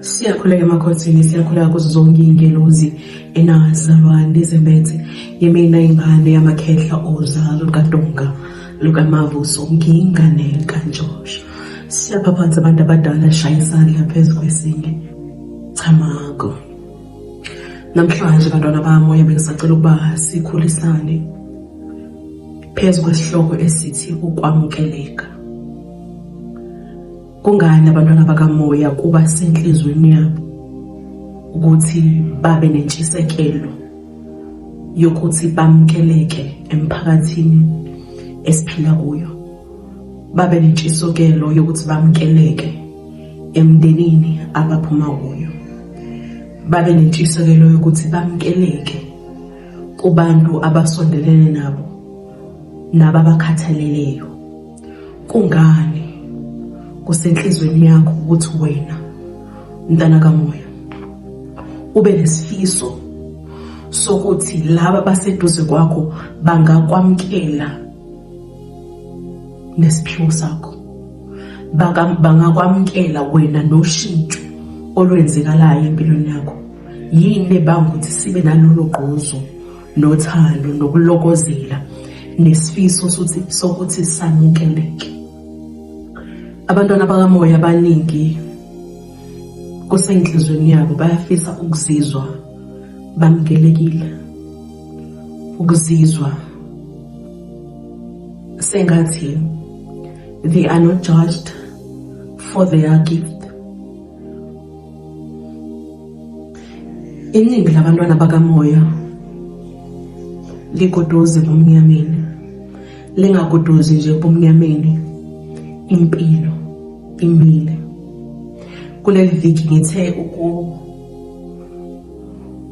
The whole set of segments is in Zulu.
Siyakhuleka emakhosini, siyakhuleka kuzo zonke iy'ngelozi enazalwa nizembethe. Yimina ingane yamakhehla ozalo lukaDonga lukaMavuso, ngiyingane kaNtshosho. Siyaphaphatha abantu abadala, shaya isandla phezu kwesinye. Chamago. Namhlanje bantwana bamoya bengisacela ukuba sikhulisane phezu kwesihloko esithi ukwamukeleka. Kungani abantwana bakamoya kuba senhlizweni yabo ukuthi babe nentshisekelo yokuthi bamukeleke emphakathini esiphila kuyo, babe nentshisokelo yokuthi bamukeleke emndenini abaphuma kuyo, babe nentshisekelo yokuthi bamukeleke kubantu abasondelene nabo nababakhathaleleyo. Kungani kusenhlizweni yakho ukuthi wena mntana kamoya ube nesifiso sokuthi laba baseduze kwakho bangakwamukela nesiphiwo sakho, bangakwamukela wena noshintsho olwenzekalayo empilweni yakho? Yini ebanga ukuthi sibe nalolo gqozu nothando nokulokozela nesifiso sokuthi samukeleke? Abantwana bakamoya abaningi kusenhlizweni yabo bayafisa ukuzizwa bamukelekile, ukuzizwa sengathi they are not judged for their gift. Iningi labantwana bakamoya ligodoze ebumnyameni, lingagodozi nje ebumnyameni, impilo imile. Kuleli viki ngithe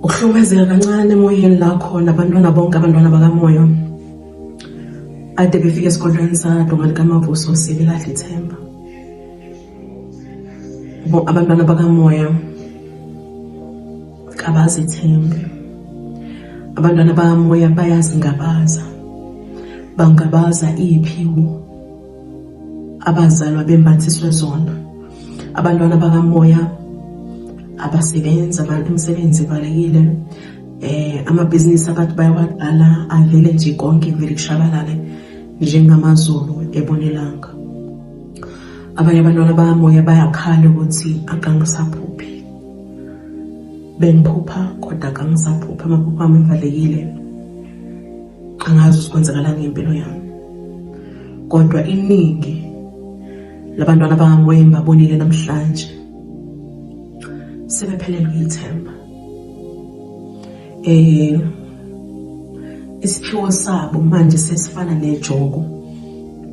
ukuhlumezeka kancane emoyeni la khona abantwana bonke abantwana bakamoya ade befika esigodlweni saDonga likaMavuso sebelahla ithemba. Abantwana bakamoya kabazithembi. Abantwana bakamoya bayazingabaza, bangabaza iy'phiwo abazalwa bembathiswe zona. Abantwana bakamoya abasebenzi, imisebenzi ivalekile, amabhizinisi abantu bayawaqala avele nje konke kuvele kushabalale njengamazulu ebonelanga. Abanye abantwana bakamoya bayakhala ukuthi akangisaphuphi, bengiphupha kodwa akangisaphuphi, amaphupho ami avalekile, angazi ukuthi kwenzakalani ngempilo yami. Kodwa iningi labantwana bakamoya engibabonile namhlanje sebephelelwe ithemba. Isiphiwo sabo manje sesifana nejoko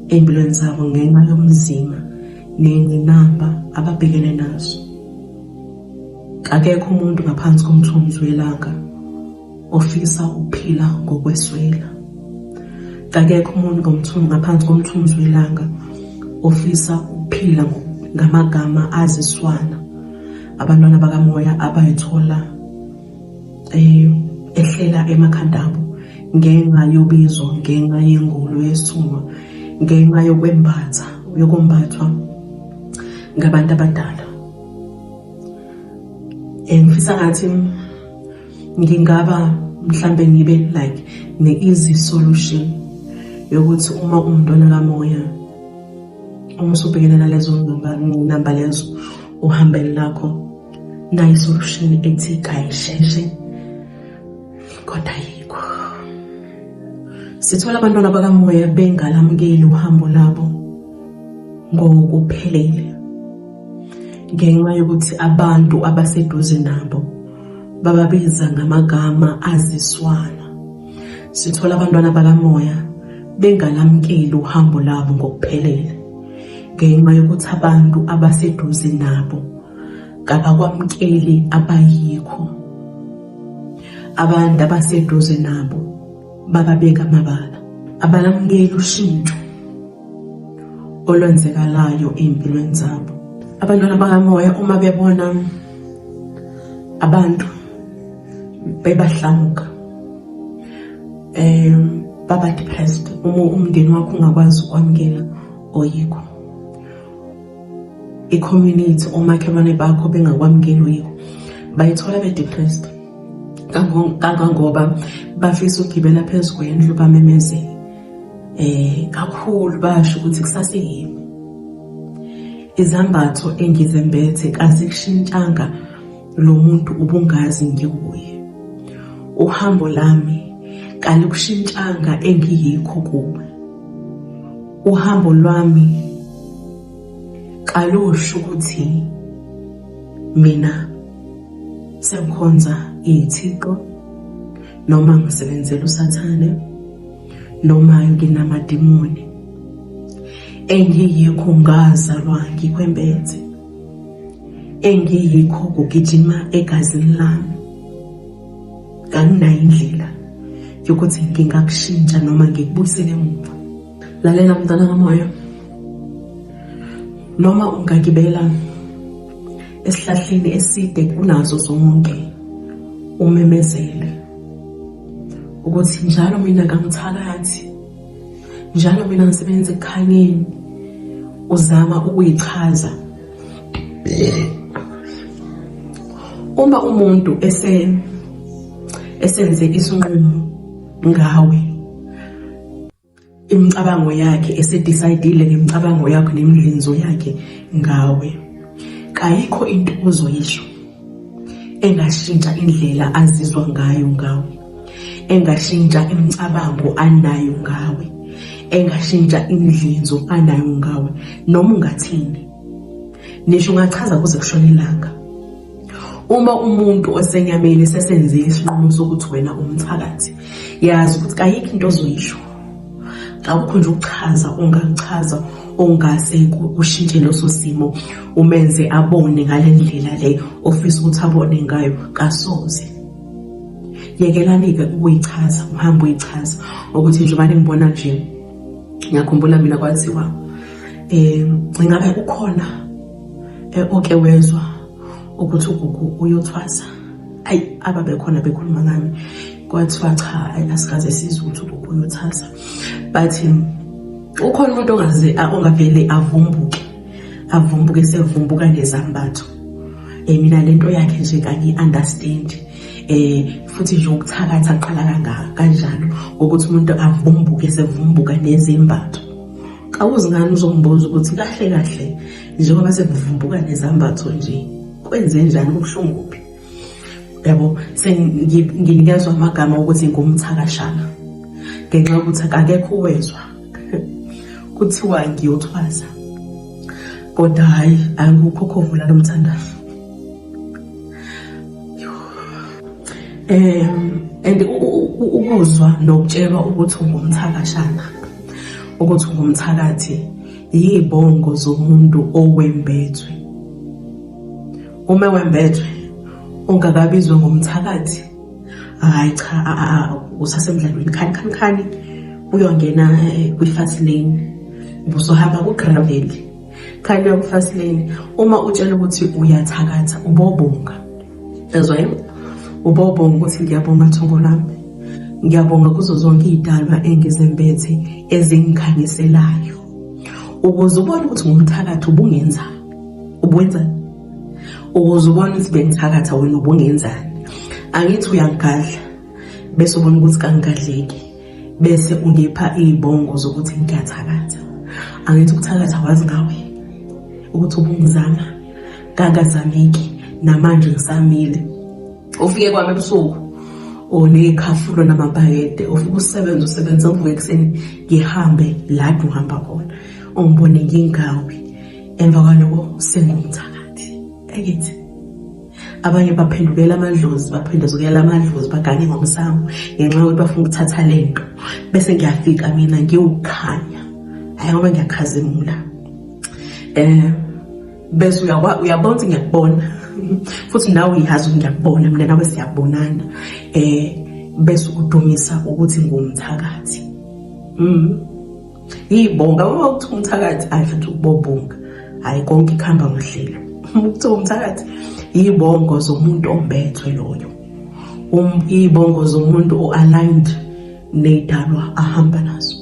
ey'mpilweni zabo ngenxa yomzima ney'ngqinamba ababhekene nazo. Akekho umuntu ngaphansi komthunzi welanga ofisa ukuphila ngokweswela. Akekho umuntu ngaphansi komthunzi welanga ofisa ukuphila ngamagama aziswana abantwana bakamoya abayithola ehlela emakhanda abo ngenxa yobizo, ngenxa yengulo yesithunywa, ngenxa yokwembatha, yokumbathwa ngabantu abadala. Ngifisa ngathi ngingaba mhlambe ngibe like ne-easy solution yokuthi uma umntwana kamoya uma usubhekene nalezo ngqinamba lezo uhambeni lakho nayi solution ethi kayisheshe, kodwa ayikho. Sithola abantwana bakamoya bengalamukeli uhambo labo ngokuphelele ngenxa yokuthi abantu abaseduze nabo bababiza ngamagama aziswana. Sithola abantwana bakamoya bengalamukeli uhambo labo ngokuphelele ngenxa yokuthi abantu abaseduze nabo kabakwamukeli abayikho. Abantu abaseduze nabo bababeka amabala, abalamukeli ushintsho olwenzekalayo ey'mpilweni zabo. Abantwana bakamoya uma bebona abantu bebahlamuka baba depressed uma umndeni wakho ungakwazi ukwamukela oyikho. i-community, omakhelwane bakho bengakwamukeli uyikho, bayithola be-depressed kangangoba bafisa ukugibela phezu kwendlu bamemezele kakhulu, basho ukuthi kusaseyimi. Izambatho engizembethe kazikushintshanga lo muntu ubungazi ngiwuye. Uhambo lami kalikushintshanga engiyikho kuwe. Uhambo lwami kalusho ukuthi mina sengikhonza iy'thixo noma ngisebenzela uSathane noma nginamadimoni. Engiyikho ngazalwa ngikwembethe. Engiyikho kugijima egazini lami. Kanginayo indlela yokuthi ngingakushintsha noma ngikubuyisele emuva. Lalela mntana kamoya, noma ungagibela esihlahleni eside kunazo zonke umemezele ukuthi njalo mina kangithakathi, njalo mina ngisebenza ekukhanyeni, uzama ukuyichaza. Uma umuntu esenze isinqumo ngawe, imicabango yakhe esedecide ngemicabango yakho nemidlinzo yakhe ngawe, kayikho into ozoyisho engashintsha indlela azizwa ngayo ngawe, engashintsha imicabango anayo ngawe, engashintsha imidlinzo anayo ngawe, noma ungathini, nisho ungachaza kuze kushone ilanga. Uma umuntu osenyameni sesenze isinqumo sokuthi wena umthakathi, yazi ukuthi kayikho into ozoyisho, akukho nje ukuchaza ongakuchaza ongase kushintshe leso simo, umenze abone ngale ndlela le ofisa ukuthi abone ngayo, kasoze. Yekelani-ke ukuyichaza, uhambe uyichaza ukuthi njengoba ningibona nje, ngiyakhumbula mina kwathiwa ingabe kukhona oke wezwa ukuthi uGugu uyothwasa. Ayi, ababekhona bekhuluma ngami, kwathiwa cha, ayi asikaze sizwe ukuthi uGugu uyothwasa. But ukhona umuntu ongaze ongavele avumbuke, avumbuke sevumbuka ngezambatho. Mina lento yakhe nje kangi-understand. Futhi nje ukuthakatha kuqala kangaka kanjalo ngokuthi umuntu avumbuke sevumbuka nezembatho. Awuzi ngani uzongibuza ukuthi kahle kahle njengoba sekuvumbuka nezambatho nje kwenze njani, kubuhlungu kuphi? Yabo, senginikezwa amagama okuthi ngumthakashana ngenxa yokuthi akekho owezwa kuthiwa ngiyothwasa, kodwa hhayi angikukhokhova lo mthandazo. And ukuzwa nokutshelwa ukuthi ungumthakashana, ukuthi ungumthakathi, yibongo zomuntu owembethwe. Uma wembethwe ungakabizwa ngomthakathi, hhayi cha, usasemdlalweni, khani khani khani uyongena kwi-fast lane, ubusohamba ku-gravel. Khani uya ku-fast lane. Uma utshela ukuthi uyathakatha, ubobonga. Yezwa yini? Ubobonga ukuthi ngiyabonga thongo lami, ngiyabonga kuzo zonke iy'dalwa engizembethe ezingikhanyiselayo. Ukuze ubone ukuthi ngumthakathi ubungenzani, ubuwenzani? Ukuze ubone ukuthi bengithakatha wena ubungenzani? Angithi uyangigadla bese ubona ukuthi kangigadleki, bese ungipha iy'bongo zokuthi ngiyathakatha. Angithi ukuthakatha wazi ngawe ukuthi ubungizama kangazameki, namanje ngisamile. Ufike kwami ebusuku oney'khafulo namabhakede, ufike usebenze usebenze, ngivuke ekuseni ngihambe lapho uhamba khona, ungibone ngingawi, emva kwaloko sengumthakathi. Angithi abanye baphendukela amadlozi, baphendukela amadlozi, bagange ngomsamo ngenxa yokuthi bafuna ukuthatha le nto, bese ngiyafika mina ngiwukhanya, hhayi ngoba ngiyakhazimula. Bese uyabona ukuthi ngiyakubona, futhi nawe uyazi ukuthi ngiyakubona, mina nawe siyabonana. Bese udumisa ukuthi ngumthakathi. Yibonga uma kuthiwa umthakathi, ayi futhi ukubobonga, hhayi konke kuhamba ngohlelo. Uma kuthiwa umthakathi, yibongo zomuntu ombethwe loyo, iy'bongo zomuntu o-aligned ney'dalwa ahamba nazo.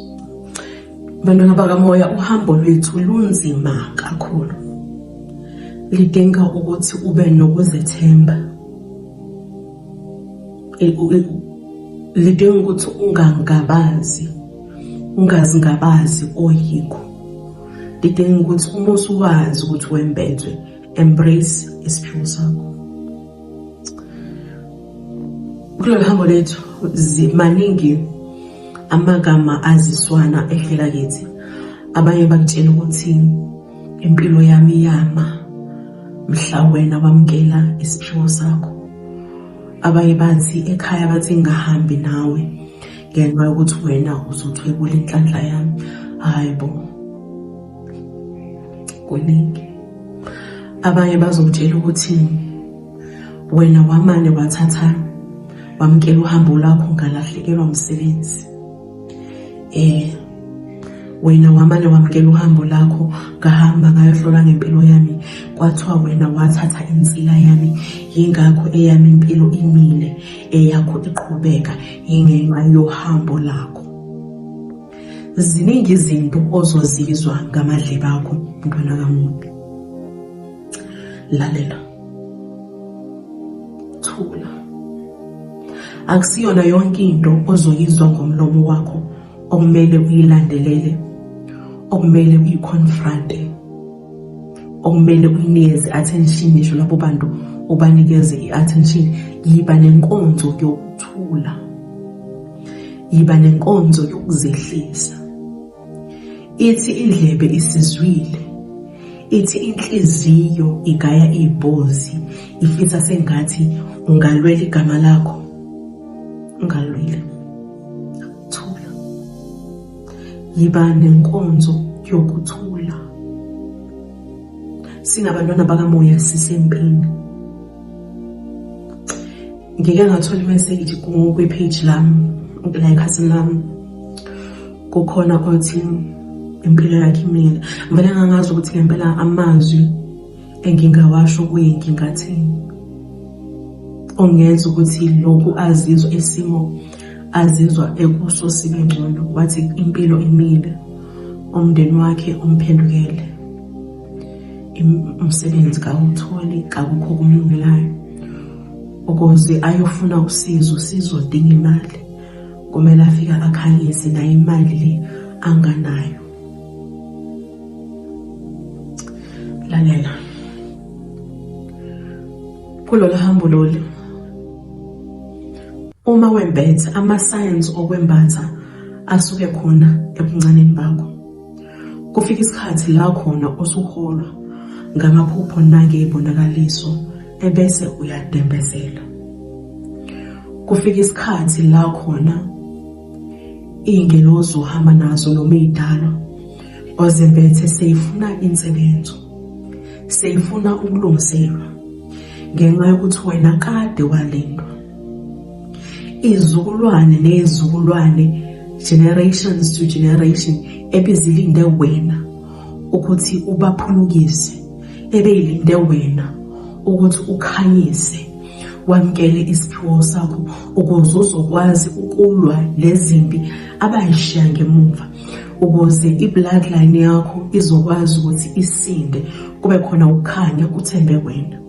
Bantwana bakamoya, uhambo lwethu lunzima kakhulu. Lidinga ukuthi ube nokuzethemba. Lidinga ukuthi ungangabazi, ungazingabazi oyikho. Lidinga ukuthi uma usuwazi ukuthi wembethwe, embrace isiphiwo sakho. Kulolu hambo lethu maningi amagama aziswana ehlela kithi. Abanye bakutshela ukuthi impilo yami iyama mhla wena wamukela isiphiwo sakho. Abanye bathi ekhaya bathi ngingahambi nawe ngenxa yokuthi wena uzothwebula inhlanhla yami. Hhayi bo, kuningi. Abanye bazokutshela ukuthi wena wamane wathatha wamukela uhambo lwakho ngalahlekelwa umsebenzi. Wena wamane wamukela uhambo lakho ngahamba ngayohlola ngempilo yami kwathiwa wena wathatha insila yami yingakho eyami impilo imile eyakho iqhubeka yingenxa yohambo lakho. Ziningi izinto ozozizwa ngamadlebe akho mntwana kamuntu. Lalela. Thula. Akusiyona yonke into ozoyizwa ngomlomo wakho okumele uyilandelele, okumele uyiconfronte, okumele uyinikeze attention ngisho labo bantu ubanikeze i-attention. Yiba nenkonzo yokuthula. Yiba nenkonzo yokuzehlisa. Ithi indlebe isizwile, ithi inhliziyo igaya ibhozi, ifisa sengathi ungalwela igama lakho. Ungalweli. Thula. Yiba nenkonzo yokuthula. Singabantwana bakamoya sisempini. Ngike ngathola imeseji kwi-page lami, la ekhasini lami. Kukhona othi impilo yakhe imile. Ngivele ngangazi ukuthi ngempela amazwi engingawasho kuye ngingathini. Ongenza ukuthi lokhu azizwa isimo azizwa ekuso sibe ngcono. Wathi impilo imile, umndeni wakhe umphendukele. Umsebenzi kawutholi, kakukho okumlungelayo. Ukuze ayofuna usizo, usizo udinga imali. Kumele afike akhanyise nayo imali le anganayo. Lalela. Kulolu hambo lolu, uma wembethe ama-signs okwembatha asuke khona ebuncaneni bakho. Kufika isikhathi la khona usuholwa ngamaphupho nangey'bonakaliso ebese uyadembesela. Kufika isikhathi la khona iy'ngelozi uhamba nazo noma iy'dalwa ozembethe seyifuna insebenzo, seyifuna ukulungiselwa ngenxa yokuthi wena kade walindwa. Izizukulwane nezizukulwane, generations to generation, ebizilinde wena ukuthi ubaphulukise, ebeyilinde wena ukuthi ukhanyise, wamukele isiphiwo sakho ukuze uzokwazi ukulwa lezimpi abayishiya ngemumva, ukuze i-bloodline yakho izokwazi ukuthi isinde, kube khona ukukhanya, uthembe wena.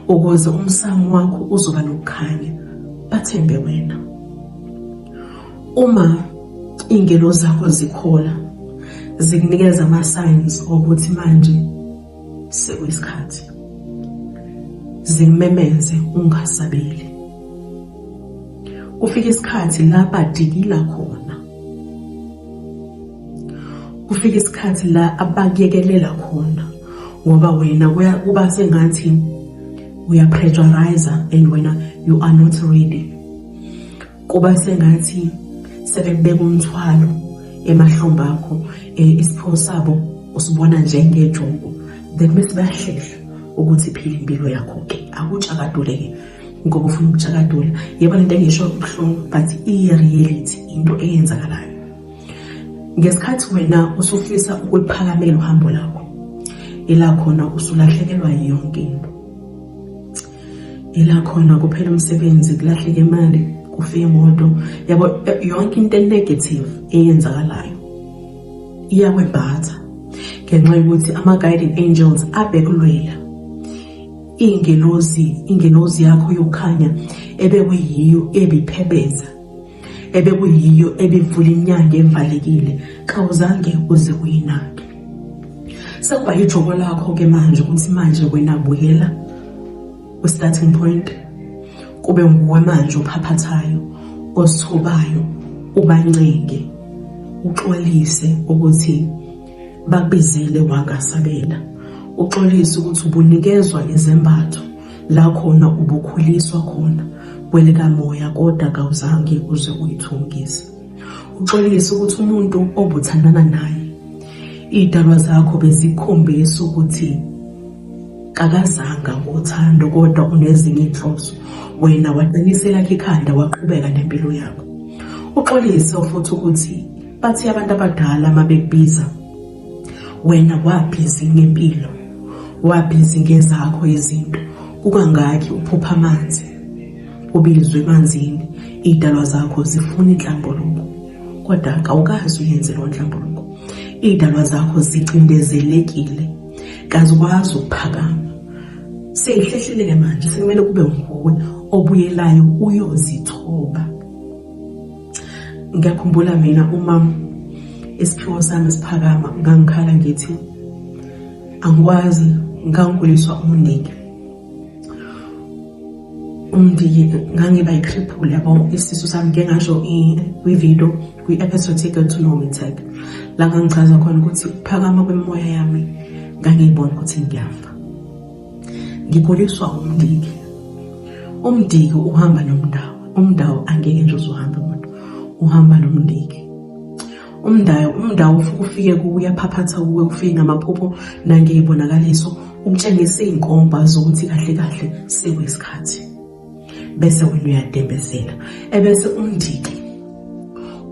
Ukuze umsamo wakho uzoba nokukhanya, bathembe wena. Uma iy'ngelosi zakho zikhola, zikunikeza ama-signs okuthi manje sekuyisikhathi, zikumemeze ungasabeli. Kufika isikhathi la badikila khona, kufika isikhathi la abakuyekelela khona ngoba wena kuba sengathi uya-pressurize and wena you are not ready. Kuba sengathi sebekubeka umthwalo emahlombe akho, isiphiwo sabo usibona njengejongo, then bese bayahlehla ukuthi phila impilo yakho-ke, akutshakadule-ke ngoba ufuna ukutshakadula. Yebo, lento engisho ibuhlungu but iyi-reality, into eyenzakalayo. Ngesikhathi wena usufisa ukuliphakamela uhambo lakho, ila khona usulahlekelwa yonke into. Ila khona kuphela umsebenzi, kulahleka imali, kufe imoto, yabo yonke into e-negative eyenzakalayo iyakwembatha ngenxa yokuthi ama-guiding angels abekulwela. Ingelosi, ingelosi yakho yokukhanya ebekuyiyo ebiphebeza, ebekuyiyo ebivula iminyango evalekile, kawuzange uze uyinake. Sekuba yijoko lakho-ke manje ukuthi manje wena buyela kwi-starting point, kube nguwe manje ophaphathayo, osithobayo, ubancenge, uxolise ukuthi bakubizile wangasabela, uxolise ukuthi ubunikezwa izembatho la khona ubukhuliswa khona kwelikamoya kodwa kawuzange uze uyithungise. Uxolise ukuthi umuntu obuthandana naye iy'dalwa zakho bezikhombisa ukuthi kakazanga ngothando kodwa unezinye iy'nhloso, wena waqinisa elakho ikhanda waqhubeka nempilo yakho. Uxolise futhi ukuthi bathi abantu abadala uma bekubiza wena wabhizi ngempilo, wabhizi ngezakho izinto, kukangaki uphupha amanzi, ubizwe emanzini, iy'dalwa zakho zifuna inhlambuluko kodwa kawukaze uyenze leyo nhlambuluko. Iy'dalwa zakho zicindezelekile, kazikwazi ukuphakama. Seyihlehlile-ke manje, sekumele kube nguwe obuyelayo uyozithoba. Ngiyakhumbula mina uma isiphiwo sami siphakama ngangikhala ngithi angikwazi, ngangiguliswa umndiki. Umndiki ngangiba yi-cripple yabo, isisu sami ngike ngasho kwi-video kwi-episode ye-Get to Know Me Tag la ngangichaza khona ukuthi ukuphakama kwemimoya yami ngangiyibona ukuthi ngiyafa. Ngiguliswa umndiki. Umndiki uhamba nomndawo. Umndawo angeke nje uze uhambe kodwa uhamba nomndiki. Umndawo umndawo ufike ufike kuwe uyaphaphatha kuwe ufike ngamaphupho nangey'bonakaliso ukutshengisa iy'nkomba zokuthi kahle kahle sekuyisikhathi. Bese wena uyadembezela. Ebese umndiki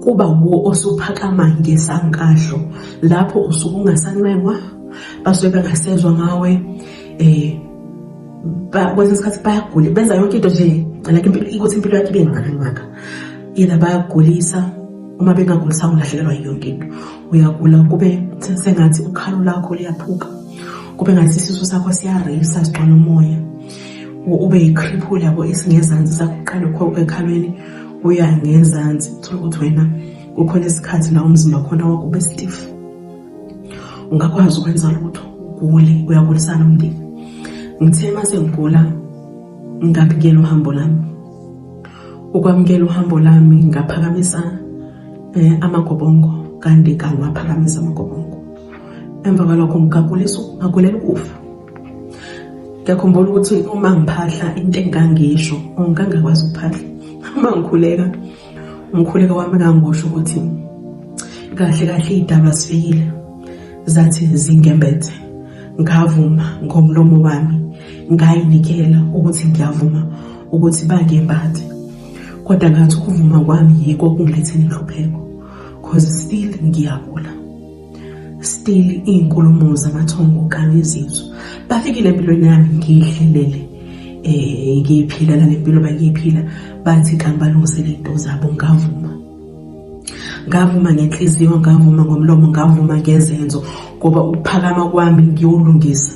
kuba wuwo osuphakama ngesankahlo lapho usuke ungasancengwa basuke bengasezwa ngawe eh kwesinye isikhathi bayagula benza yonke into nje like impilo ukuthi impilo yakhe ibe ngakangaka either bayakugulisa uma bengagulisanga ulahlekelwa yonke into uyagula kube sengathi ukhalo lakho liyaphuka kube ngathi isisu sakho siyareyisa sigcwala umoya ube yikhriphula yabo esingezansi sakho uqale ekhalweni uya ngezansi uthole ukuthi wena kukhona isikhathi la umzimba khona wakho ube stiff ungakwazi ukwenza lutho ugule uyagulisana umndeni ngithe uma sengigula ngabikela uhambo lami ukwamukela uhambo lami ngaphakamisa eh, amagobongo kanti kangiwaphakamisa amagobongo emva kwalokho ngaguliswa ngagulela ukufa ngiyakhumbula ukuthi uma ngiphahla into engangisho ngangingakwazi ukuphahla uma ngikhuleka umkhuleko wami ngangusho ukuthi kahle kahle iy'daba zifikile zathi zingembethe ngavuma ngomlomo wami ngayinikela ukuthi ngiyavuma ukuthi bangembathe kodwa ngathi ukuvuma kwami yiko okungilethela inhlupheko cause still ngiyagula still iy'nkulumo zamathongo kangizizwa bafikile empilweni yami ngiyihlelele eh ngiyiphilela le mpilo bangiyiphila bathi kanti balungisele iy'nto zabo ngavuma ngavuma ngenhliziyo ngavuma ngomlomo ngavuma ngezenzo ngoba ukuphakama kwami ngiyolungisa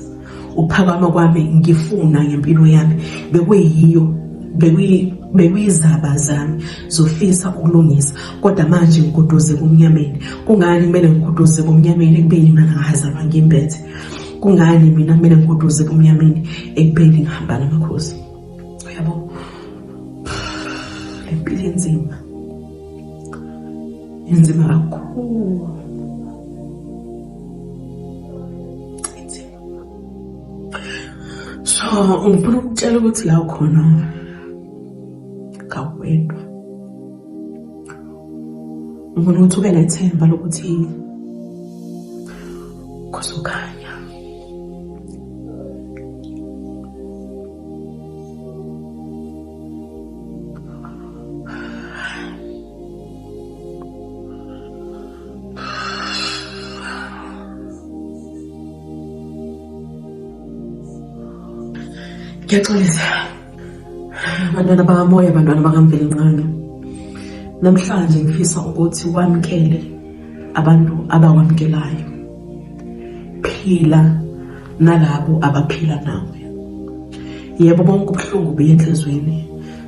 ukuphakama kwami ngifuna ngempilo yami bekuyiyo bekuyizaba zami zofisa ukulungisa kodwa manje ngiguduze kumnyameni kungani kumele ngiguduze kumnyameni ekubeni mina ngahazalwa ngimbethe kungani mina kumele ngiguduze kumnyameni ekubeni ngihamba namakhosi uyabo le mpilo inzima inzima kakhulu So ngifuna ukutshela ukuthi la ukhona kawedwa. Ngifuna ukuthi ube nethemba lokuthi kuzokhanya. Ngiyaxolisa bantwana bakamoya, bantwana bakaMvelinqangi. Namhlanje ngifisa ukuthi wamukele abantu abakwamukelayo. Phila nalabo abaphila nawe. Yebo, bonke ubuhlungu buya enhliziyweni.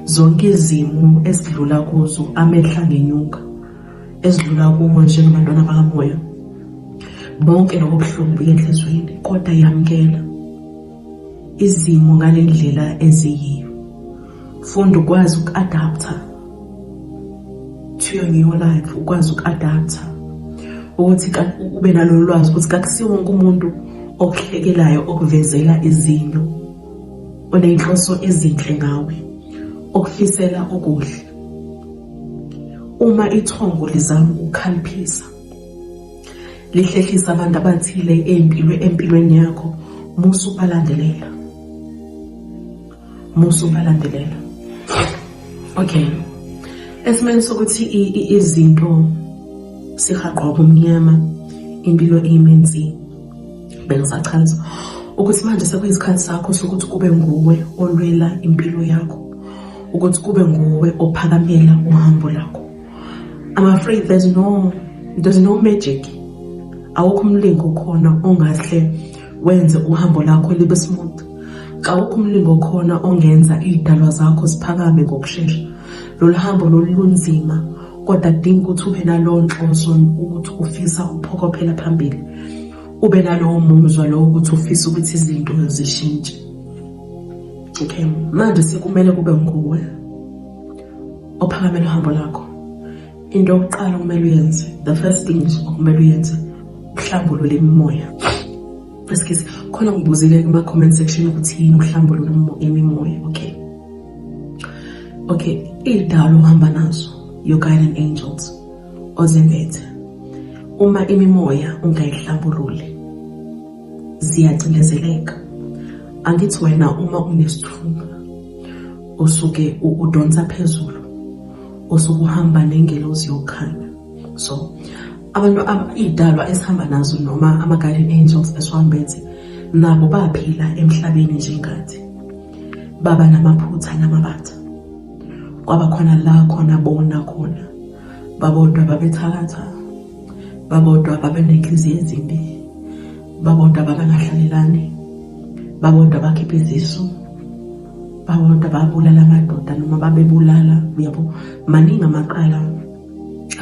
Zonke izimo esidlula kuzo amehla ngenyuka esidlula kuwo njengabantwana bakamoya. Bonke lobo buhlungu buya enhliziyweni, kodwa yamukela izimo ngale ndlela eziyiyo. Funda ukwazi uku-adaptha to your new life, ukwazi uku-adaptha ukuthi ube nalolu lwazi ukuthi kakusiwo wonke umuntu okuhlekelayo okuvezela izinyo oney'nhloso ezinhle ngawe okufisela okuhle. Uma ithongo lizama ukukhaliphisa lihlehlisa abantu abathile empilweni yakho, musa ukubalandelela. Musa ukubalandelela. Okay, esimeni sokuthi izinto sihaqwa ubumnyama, impilo ime nsi, bengisachaza ukuthi manje sekuyisikhathi sakho sokuthi kube nguwe olwela impilo yakho, ukuthi kube nguwe ophakamela uhambo lakho. I'm afraid there's no magic, awukho umlingo khona ongahle wenze uhambo lakho libe smooth, kawukho umlingo khona ongenza iy'dalwa zakho ziphakame ngokushesha. Lolu hambo lolu lunzima, kodwa kudinga ukuthi ube nalowo nhloso ukuthi ufisa ukuphokophela phambili, ube nalowo muzwa lowo ukuthi ufisa ukuthi izinto zishintshe. Okay, manje sekumele kube nguwe ophakamela uhambo lakho. Into yokuqala okumele uyenze, the first thing okumele uyenze, uhlambulule imimoya. Excuse, khona ngibuzile kuma-comment section ukuthi yini ukuhlambulula imimoya. Okay, iy'dalo uhamba nazo, your guardian angels ozembethe, uma imimoya ungayihlambululi ziyacindezeleka. Angithi wena uma unesithunywa usuke udonsa phezulu, usuke uhamba nengelozi yokukhanya. So abantu, iy'dalwa esihamba nazo noma ama-guardian angels esiwambethe, nabo baphila emhlabeni njengathi, baba namaphutha namabatha, kwaba khona la khona bona khona babodwa babethakatha, babodwa babenenhliziyo ezimbi, babodwa babengahlalelani, babodwa bakhipha izisu, babodwa babulala amadoda noma babebulala, uyabo, maningi amaqala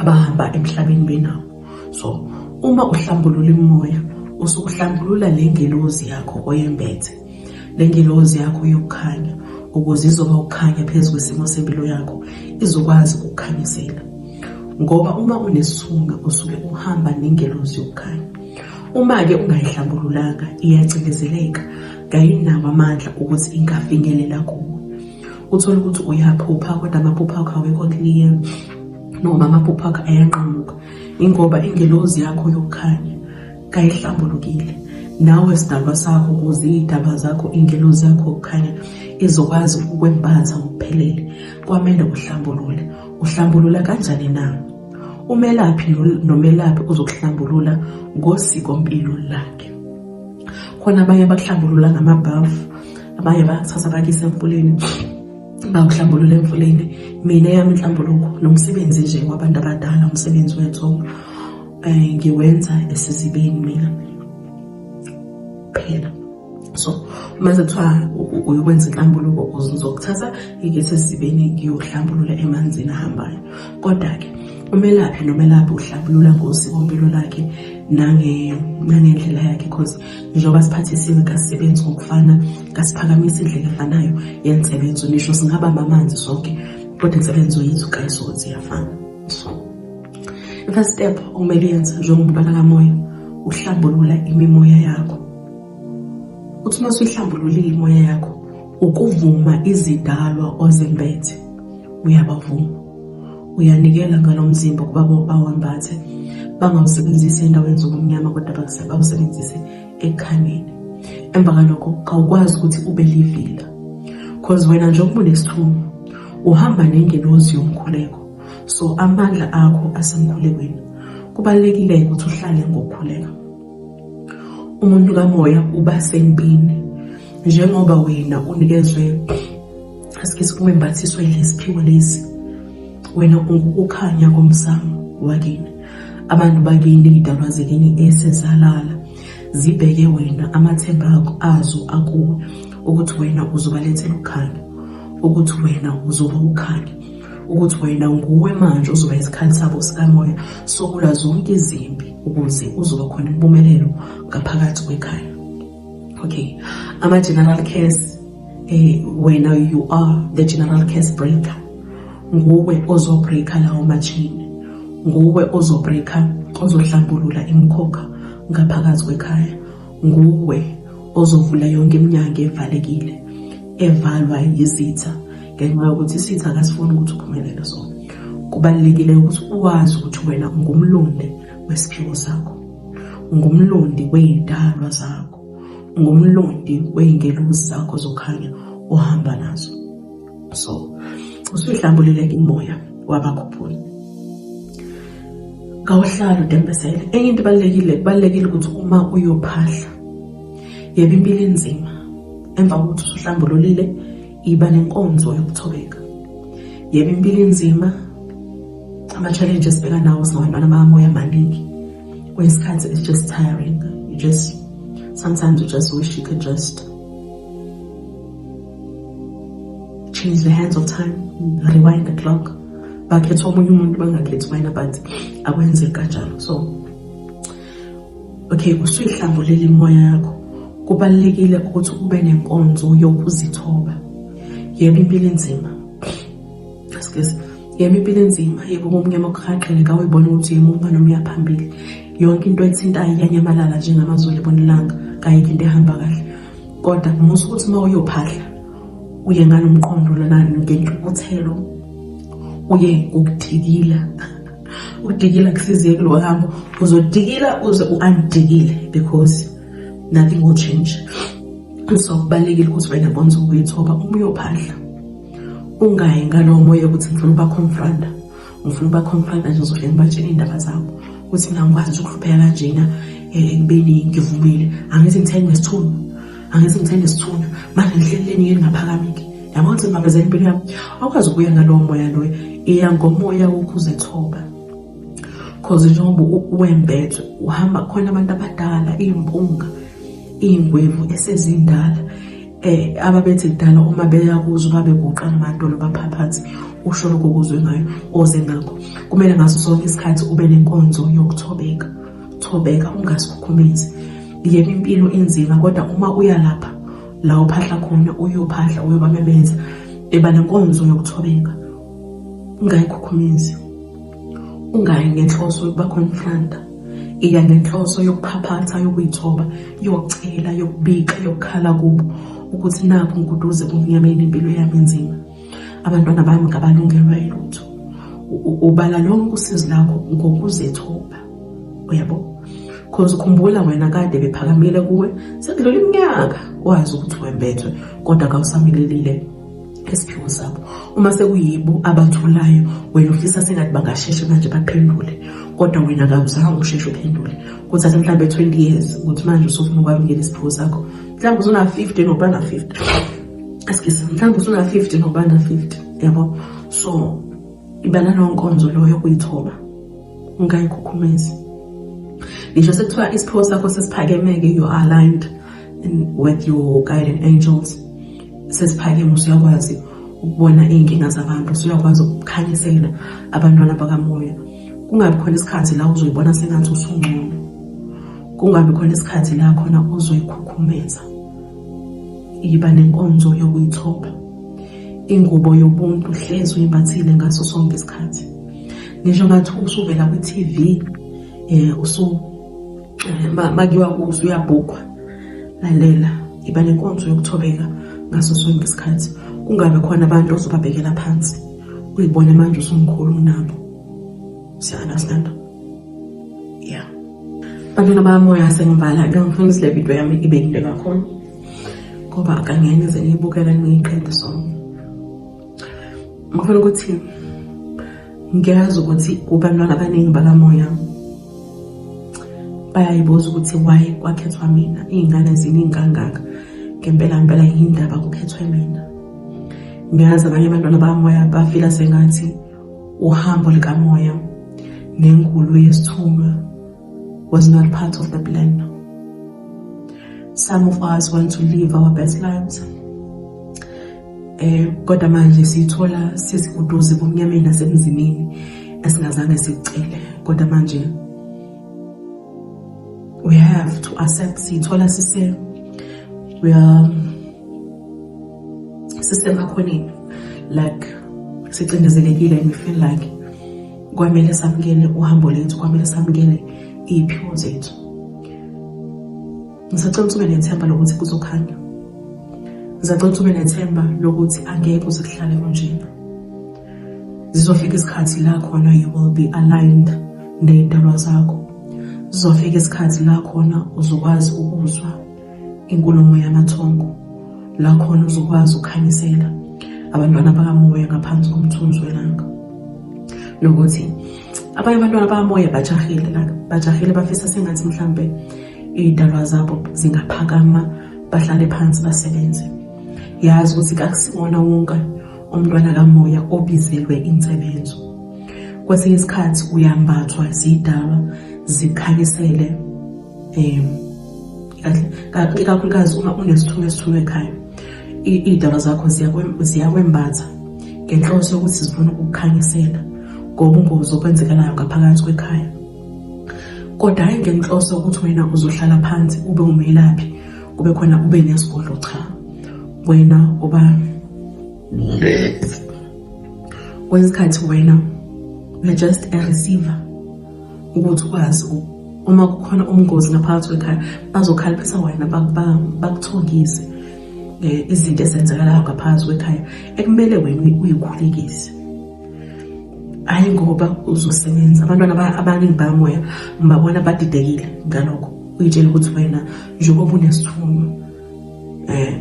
abahamba emhlabeni benawo. So uma uhlambulula imimoya, usukuhlambulula le ngelozi yakho oyembethe, le ngelozi yakho yokukhanya, ukuze izoba ukukhanya phezu kwesimo sempilo yakho, izokwazi ukukukhanyisela. Ngoba uma unesithunywa usuke uhamba nengelozi yokukhanya. Uma-ke ungayihlambululanga iyacindezeleka, kayinawo amandla ukuthi ingafinyelela kuwe. Uthole ukuthi uyaphupha kodwa amaphupho akho awekho clear, noma amaphupho akho ayanqamuka, ingoba ingelozi yakho yokukhanya kayihlambulukile. Nawe sidalwa sakho, ukuze iy'daba zakho, ingelozi yakho yokukhanya izokwazi ukukwembatha ngokuphelele, kwamele uhlambulule. Uhlambulula kanjani na? Umelaphi nomelaphi uzokuhlambulula ngosikompilo lakhe. Khona abanye abakuhlambulula ngamabhavu, abanye bayakuthatha bakuyise emfuleni, bakuhlambulula emfuleni. Mina eyami inhlambuluko nomsebenzi nje wabantu abadala, umsebenzi wethongo, ngiwenza esizibeni mina phela. So uma sekuthiwa uyokwenza inhlambuluko, uzokuthatha ngikuyise esizibeni ngiyohlambulula emanzini ahambayo. Kodwa-ke umelaphi nomelaphi uhlambulula ngosikompilo lakhe nangendlela yakhe, cause njengoba siphathisiwe kasisebenzi ngokufana, kasiphakamisi indlela efanayo yensebenzo. Nisho singabamba amanzi sonke, kodwa insebenzo yethu kayisoze iyafana. So i-first step okumele uyenze njengomntwana kamoya, uhlambulula imimoya yakho. Uthi uma usuyihlambululile imoya yakho, ukuvuma izidalwa ozembethe, uyabavuma, uyanikela ngalo mzimba ukuba bawambathe, bangawusebenzisi endaweni zobumnyama kodwa bawusebenzise ekukhanyeni. Emva kalokho kawukwazi ukuthi ube livila, cause wena njengoba unesithunywa uhamba nengelozi yomkhuleko, so amandla akho asemkhulekweni. Kubalulekile ukuthi uhlale ngokukhuleka. Umuntu kamoya uba sempini, njengoba wena unikezwe asike wembathiswe lesiphiwo lesi, wena ungukukhanya komsamo wakini, abantu bakini, iy'dalwa zekini esezalala. Zibheke wena, amathemba akho azo akuwe ukuthi wena uzobalethela ukukhanya, ukuthi wena uzoba ukukhanya, ukuthi wena nguwe manje uzoba isikhali sabo sikamoya sokulwa zonke izimpi ukuze uzoba khona impumelelo ngaphakathi kwekhaya. Okay, ama-general curse, wena you are the general curse breaker. Nguwe ozobreaker lawo ma-chain, nguwe ozobreaker, ozohlambulula imikhokha ngaphakathi kwekhaya, nguwe ozovula yonke iminyango evalekile evalwa yizitha ngenxa yokuthi isitha akasifuni ukuthi uphumelele. So kubalulekile ukuthi uwazi ukuthi wena ungumlondi wesiphiwo sakho, ungumlondi wey'dalwa zakho, ungumlondi wey'ngelosi zakho zokhanya ohamba nazo. So usuyihlambulile imoya wabakhuphula, kawuhlali udembesele. Enye into ebalulekile, kubalulekile ukuthi uma uyophahla, yebo impilo inzima, emva kokuthi usuhlambululile iba nenkonzo yokuthobeka. Yebo impilo inzima, ama-challenge esibheka nawo singabantwana bakamoya maningi. Kwesikhathi it's just tiring. You just sometimes you just wish you could just change the hands of time, rewind the clock. Bakhetha omunye umuntu bangakhethi wena, but akwenzeki kanjalo. So okay, usuyihlambulile imoya yakho, kubalulekile ukuthi ube nenkonzo yokuzithoba. Yebo impilo inzima, excuse, yebo impilo inzima, yebo kumnyama kuhaqile, kawuyibona ukuthi yemuva noma uya phambili, yonke into ethintayo iyanyamalala njengamazulu ebonilanga, kayikho into ehamba kahle. Kodwa musa ukuthi uma uyophahla uye ngalo mqondo lona ngentukuthelo, uye ngokudikila. Ukudikila kusiziye kulo hambo, uzodikila uze u-undikile because nothing will change. So kubalulekile ukuthi wena bonze ukuyithoba uma uyophahla, ungayi ngalowo moya ukuthi ngifuna ukuba-confronta, ngifuna ukuba-confronta nje, ngizofike ngibatshele iy'ndaba zabo ukuthi mina ngikwazi nje ukuhlupheka kanjena ekubeni ngivumile, angithi ngithenge nesithunywa, angithi ngithenge nesithunywa, manje ngihleleleni yini ngaphakamike, yabo ukuthi ngibambezela impilo yami. Awukwazi ukuya ngalowo moya loyo, iya ngomoya wokuzithoba, cause njengoba wembethwe uhamba khona abantu abadala, iy'mpunga, iy'ngwevu esezindala, ababethi kudala uma beya kuzo babeguqa ngamadolo baphaphathi, usho lokho okuzwe ngayo oze ngakho. Kumele ngaso sonke isikhathi ube nenkonzo yokuthobeka. Thobeka, ungazikhukhumezi. Yebo impilo inzima, kodwa uma uya lapha la uphahla khona, uyophahla uyobamemeza, eba nenkonzo yokuthobeka, ungayikhukhumezi, ungayi ngenhloso yokuba confronta, iya ngenhloso yokuphaphatha, yokuyithoba, yocela, yokubika, yokukhala kubo ukuthi nakhu ngiguduze kumnyameni, impilo yami inzima, abantwana bami ngabalungelwa yilutho. Ubala lonke usizi lakho ngokuzethoba, uyabo, cause khumbula wena kade bephakamile kuwe, sekudlula iminyaka wazi ukuthi wembethwe, kodwa kawusamilelile esiphiwo sabo. Uma sekuyibo abatholayo, wena ufisa sengathi bangasheshe manje baphendule, kodwa wena kawuzange usheshe uphendule. Kuthatha mhlawumbe 20 years ukuthi manje usufuna ukwamukela isiphiwo sakho, mhlawumbe usuna-50 nokuba na-50, excuse, mhlawumbe usuna-50 nokuba na-50, yabo. So iba nalowo nkonzo loyo yokuyithoba, ungayikhukhumezi. Ngisho sekuthiwa isiphiwo sakho sesiphakemeke, you are aligned with your guiding angels, sesiphakeme, usuyakwazi ukubona iy'nkinga zabantu, usuyakwazi ukukhanyisela abantwana bakamoya, kungabi khona isikhathi la uzoyibona sengathi usungcono, kungabi khona isikhathi la khona uzoyikhukhumeza. Yiba nenkonzo yokuyithoba, ingubo yobuntu hlezi uyimbathile ngaso sonke isikhathi. Ngisho ngathi usuvela kwi-TV, usu makuyiwa kuzo uyabhukwa, lalela, iba nenkonzo yokuthobeka ngaso sonke isikhathi. Kungabi khona abantu ozobabhekela phansi, uyibone manje usumkhulu kunabo. Siya-understand? Yeah. Bantwana bamoya, sengivala, ngifuna ukuthi le video yami ibe yinde kakhulu ngoba akangeke ngize ngiyibukele ngiyiqede. So ngifuna ukuthi ngiyazi ukuthi kubantwana abaningi bakamoya bayayibuza ukuthi why kwakhethwa mina, iy'ngane ziningi kangaka, ngempela ngempela yindaba kukhethwe mina. Ngiyazi abanye abantwana bakamoya bafila sengathi uhambo likamoya nengulo yesithunywa was not part of the plan. Some of us want to live our best lives. Kodwa manje sithola sesikuduze bomnyameni nasemzimini esingazange sikucele. Kodwa manje we have to accept, sithola sise we are sisemakhoneni, like sicindezelekile and we feel like kwamele samukele uhambo lethu, kwamele samukele iy'phiwo zethu. Ngisacela ukuthi ube nethemba lokuthi kuzokhanya. Ngisacela ukuthi ube nethemba lokuthi angeke uze kuhlale kunjena. Zizofika isikhathi la khona you will be aligned ney'dalwa zakho. Zizofika isikhathi la khona uzokwazi ukuzwa inkulumo yamathongo, la khona uzokwazi ukukhanyisela abantwana bakamoya ngaphansi komthunzi welanga. Nokuthi abanye abantwana bakamoya bajahile la, bajahile, bafisa sengathi mhlambe iy'dalwa zabo zingaphakama, bahlale phansi basebenze. Yazi ukuthi kakusiwona wonke umntwana kamoya obizelwe insebenzo. Kwesinye isikhathi uyambathwa zidalwa zikhanyisele, kahle ikakhulukazi uma unesithunywa esithunywa ekhaya, iy'dalwa zakho ziyakwembatha ngenhloso yokuthi zifuna ukukukhanyisela ngobungozi okwenzekalayo ngaphakathi kwekhaya, kodwa hhayi ngenhloso yokuthi wena uzohlala phansi ube umelaphi, kube khona ube nesigodlo. Cha, wena uba kwesinye isikhathi wena you're just a receiver, ukuthi ukwazi uma kukhona umngozi ngaphakathi kwekhaya bazokhaliphisa wena, bakuthongise izinto ezenzakalayo ngaphakathi kwekhaya ekumele wena uyikhulekise, hhayi ngoba uzosebenza. Abantwana abaningi bamoya ngibabona badidekile ngalokho, uyitshela ukuthi wena njengoba unesithunywa,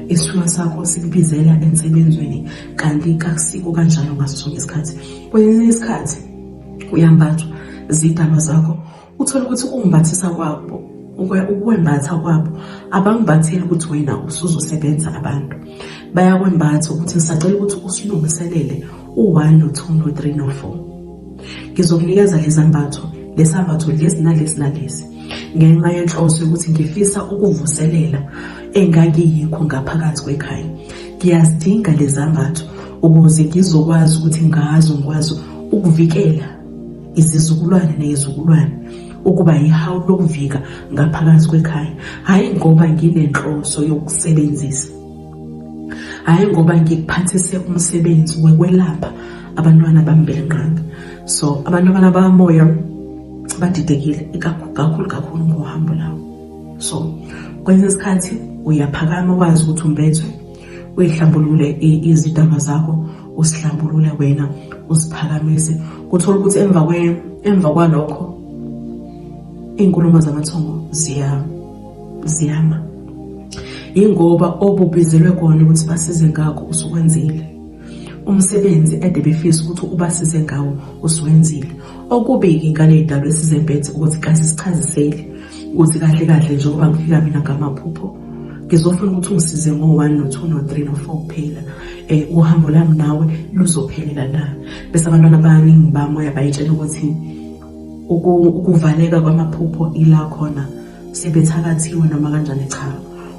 isithunywa sakho sikubizela ensebenzweni, kanti kakusiko kanjalo ngaso sonke isikhathi. Kwesinye isikhathi uyambathwa zidalwa zakho, uthole ukuthi ukumbathisa kwabo, ukwembatha kwabo, abangimbatheli ukuthi wena usuzosebenza abantu, bayakwembatha ukuthi ngisacela ukuthi usilungiselele u-1 no-2 no-3 no-4, ngizokunikeza lezi ambatho, lesambatho lesi nalesi nalesi, ngenxa yenhloso yokuthi ngifisa ukuvuselela engangiyikho ngaphakathi kwekhaya. Ngiyazidinga lezi ambatho ukuze ngizokwazi ukuthi ngazo ngikwazi ukuvikela izizukulwane nezizukulwane, ukuba yihawu lokuvika ngaphakathi kwekhaya, hhayi ngoba nginenhloso yokusebenzisa, hhayi ngoba ngikuphathise umsebenzi wokwelapha abantwana bami belenqanga. So abantwana bamoya badidekile kakhulu kakhulu ngohambo lawo. So kwesinye isikhathi uyaphakama wazi ukuthi umbethwe, uyihlambulule izidalwa zakho, usihlambulule wena, usiphakamise, kuthola ukuthi emva kwalokho iy'nkulumo zamathongo ziyama, yingoba obubizelwe kona ukuthi basize ngakho usukwenzile. Umsebenzi ede befisa ukuthi ubasize ngawo usuwenzile. Okubi-ke ngale y'dalwa esizembethe ukuthi kasichaziseli ukuthi kahle kahle njengoba ngifika mina ngamaphupho ngizofuna ukuthi ungisize ngo-1 no-2 no-3 no-4 kuphela, uhambo lami nawe luzophelela la. Bese abantwana abaningi bamoya bayitshela ukuthi ukuvaleka kwamaphupho ila khona sebethakathiwe noma kanjani. Cha,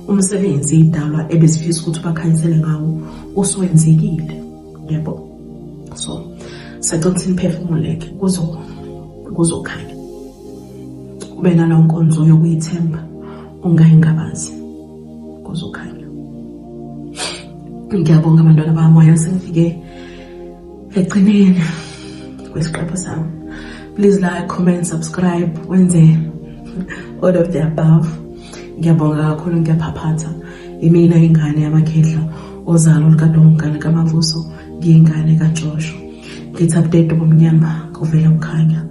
umsebenzi idalwa ebezifisa ukuthi ubakhanyisele ngawo usuwenzekile, yebo. So sacela ukuthi niphefumuleke, kuzokhanya, ube nalowo nkonzo yokuyithemba, ungayingabazi, kuzokhanya. Ngiyabonga abantwana bamoya, sengifike ekugcineni kwesiqephu sami. Please like, comment, subscribe, wenze all of the above. Ngiyabonga kakhulu, ngiyaphaphatha. Imina ingane yamakhehla, ozalo lukadongane kamavuso, ngiyingane kajosho. Ngithi update bomnyama kuvela kukhanya.